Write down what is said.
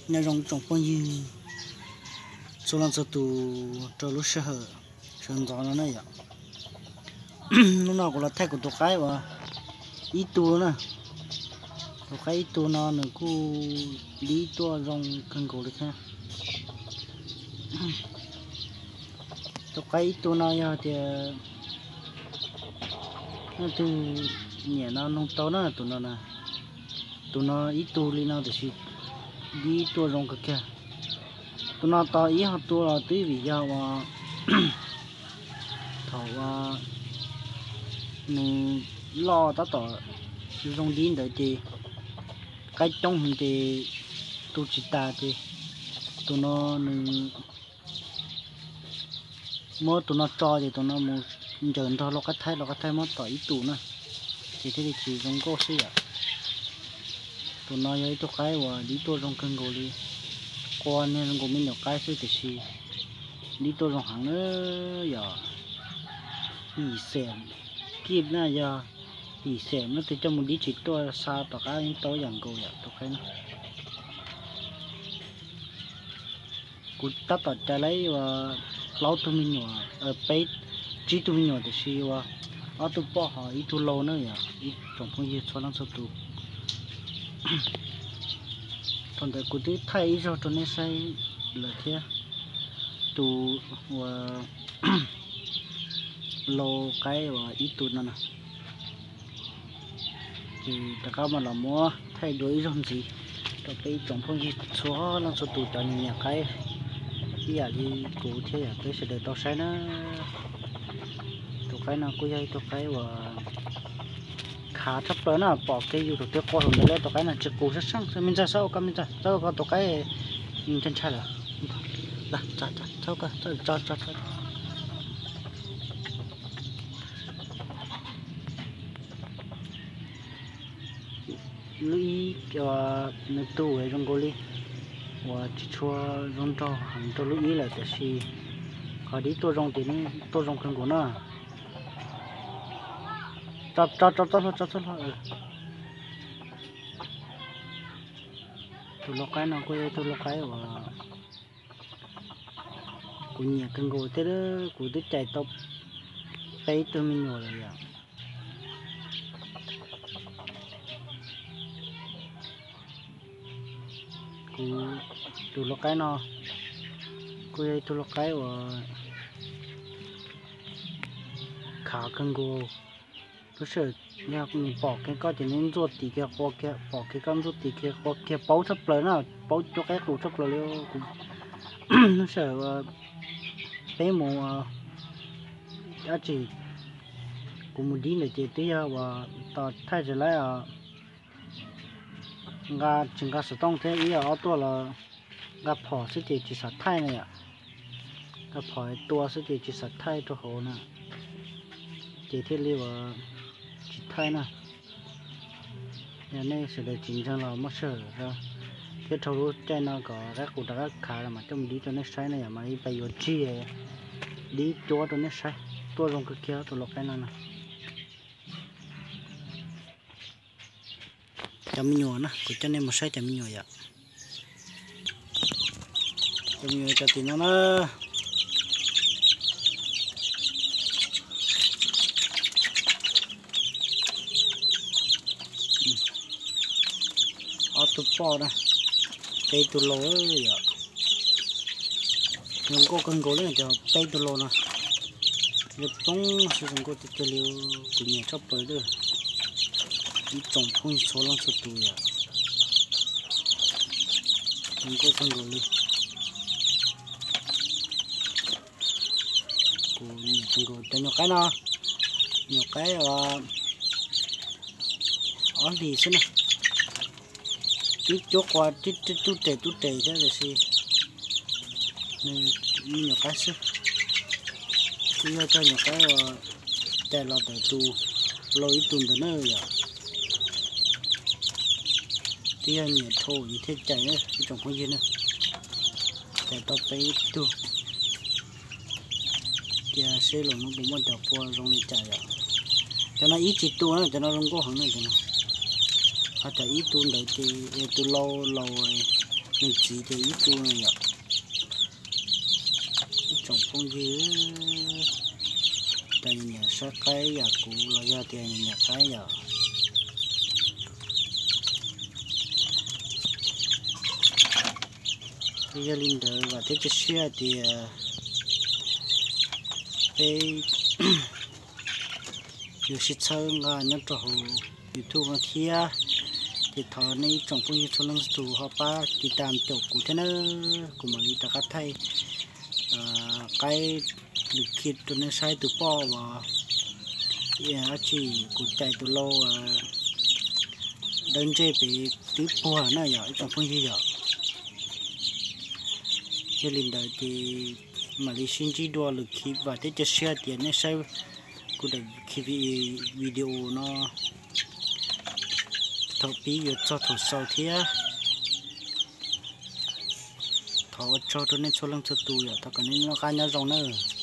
Nyob zoo tsoom phooj ywg txhua leej txhua tus rau lub sij hawm sawv ntxov no na yom. Hnub no kuv los thaij kuv tus qaib uas ib tug na. Tus qaib ib tug no nws kuj dib tuaj zoo kawg nkaus li thiab. Tus qaib ib tug no yog tias leej twg nyiam no noog tau na, tus no, tus no ib tug li no tiam sis dib tuaj zoo kawg kiag. Tus no tos ib ho tua los twb vim yog uas thaum uas nws loj tab tom zoo dib ntawd ces qaib coob heev ces tu tsis tas ces tus no nws muab tus no tso ces tus no mus ncaws nrog lau qaib thaib, lau qaib thaib muab tom ib tug na, ces thiaj li tsis zoo nkauj xwb yom. Tus no yog ib tug qaib uas dib tuaj zoo kawg nkaus li, qua niag zoo nkaus me nyuam qaib xwb tiam sis dib tuaj zoo heev na yom. Yim xees kib na yog yim xees no tus coj mus dib tsis tuaj xa tom qab yeej tau yam nkaus yom tus qaib no. Kuv tab tom cais lawm uas plaub tug me nyuam, peb, tsib tug me nyuam tiam sis uas ob tug poj ho ib tug lau na yom ib tsoom phooj ywg txhua leej txhua tus. Thaum ntawd kuv twb thaij ib zaug rau nej saib lawm thiab, tus uas lau qaib uas ib tug no na. Ces rov qab mas los muab thaij dua ib zaug ntxiv rau peb ib tsoom phooj ywg txhua leej txhua tus cov nyiam nyiam qaib ib yam li kuv thiab yom, peb sawv daws tau saib na. Tus qaib no kuj yog ib tug qaib uas khav tshaj plaws na, pom kev yus tus twg qua hauv ntawd lawm tus qaib no tsis qus sab seej xwb. Me ntxawg, xav ua koj, me ntxawg, xav ua koj tus qaib ntshai ntshai lawm. Lub ib, nws tus zoo nkaus li uas tsis tshua zoo nraug heev rau lub ib lawm tiam sis qhov dib tuaj zoo ces nws tuaj zoo kawg nkaus na. Tso, tso, tso txhob hlo, tso txhob hlo. Tus lau qaib no kuj yog ib tug lau qaib uas kuv nyiam kawg nkaus thiab, kuv twb cais tau peb tug me nyuam lawm yom. Kuv, tus lau qaib no kuj yog ib tug lau qaib uas khav kawg nkaus. Lub sij hawm yog nws pom kiag koj ces nws ntxuaj tim kiag qua kiag, pom kiag koj ntxuaj tim kiag qua kiag, paub tshaj plaws na, paub cuab qaib qus tshaj plaws li. Kuv, lub sij hawm peb mus dab tsi, kuv mus dib ntawd ces twb yog uas tos thaij tsis laib os. Nqa, tsis nqa xov tooj thiab, ib ob tuaj los nqa phom xwb ces tsis xav thaij na yom. Nqa phom tua xwb ces tsis xav thaij rau hauv na, ces thiaj li uas tsis thaij na. Yog nej sawv daws tsis ntseeg los muab sij hawm thiab dhau lub caij no kom qaib qus rov qab khav los mas coj mus dib rau nej saib na yom, mas ib pliag yuav tsig dib cuab rau nej saib. Tuaj zoo kawg kiag tus lau qaib no na. Cov me nyuam na, kuv coj nej mus saib cov me nyuam yom. Cov me nyuam cov tim no na. Ob tug poj na, peb tug lau yom. Zoo nkauj kawg nkaus li cov peb tug lau no. Zoo poob xwb, zoo nkauj tiag tiag li, kuv nyiam tshaj plaws li. Ib tsoom phooj ywg txhua leej txhua tus yom, zoo nkauj kawg nkaus li. Kuv nyiam kawg nkaus cov nyuam qaib no, nyuam qaib uas ob hlis xwb na. Twb cuab qua tub tes tub tes thiab tiam sis nws me nyuam qaib xwb. Twb yog cov nyuam qaib uas cais los ntawm tus lau ib tug ntawd na yom. Twb yog nyiam dhau ces thiaj cais na ib tsoom phooj ywg na. Cais tau peb tug. Cia seb los hnub puas muaj cov qua zoo li cas yom. Cov no ib tsis tu na, cov no zoo nkauj heev na cov no. Ho cov ib tu ntawd ces tus lau laus Nws txiv ces ib tug no yom. Ib tsoom phooj ywg, cas nyiam saib qaib yam kuv los yog tias nyiam qaib yom? Yog li ntawd vam thiab cia siab tias peb yuav sib txhawb nqa nyob rau hauv YouTube no thiab. Ces thov nej ib tsoom phooj ywg txhua leej txhua tus ho pab tiv tam caum kuv thiab nawb, kuv mam li rov qab thaij qaib lwm khib rau nej saib tus poj uas dab tsi, kuv cais tus lau dawb ntsej pem twb puag na yom ib tsoom phooj ywg yom. Yog li ntawd ces mam li sib ntsib dua lwm khib, vam thiab cia siab tias nej saib kuv daim khib video no thaum pib yuav txog thaum xaus thiab. Thov ua tsaug rau nej txhua leej txhua tus yom, thov kom nej noj qab nyob zoo nawb.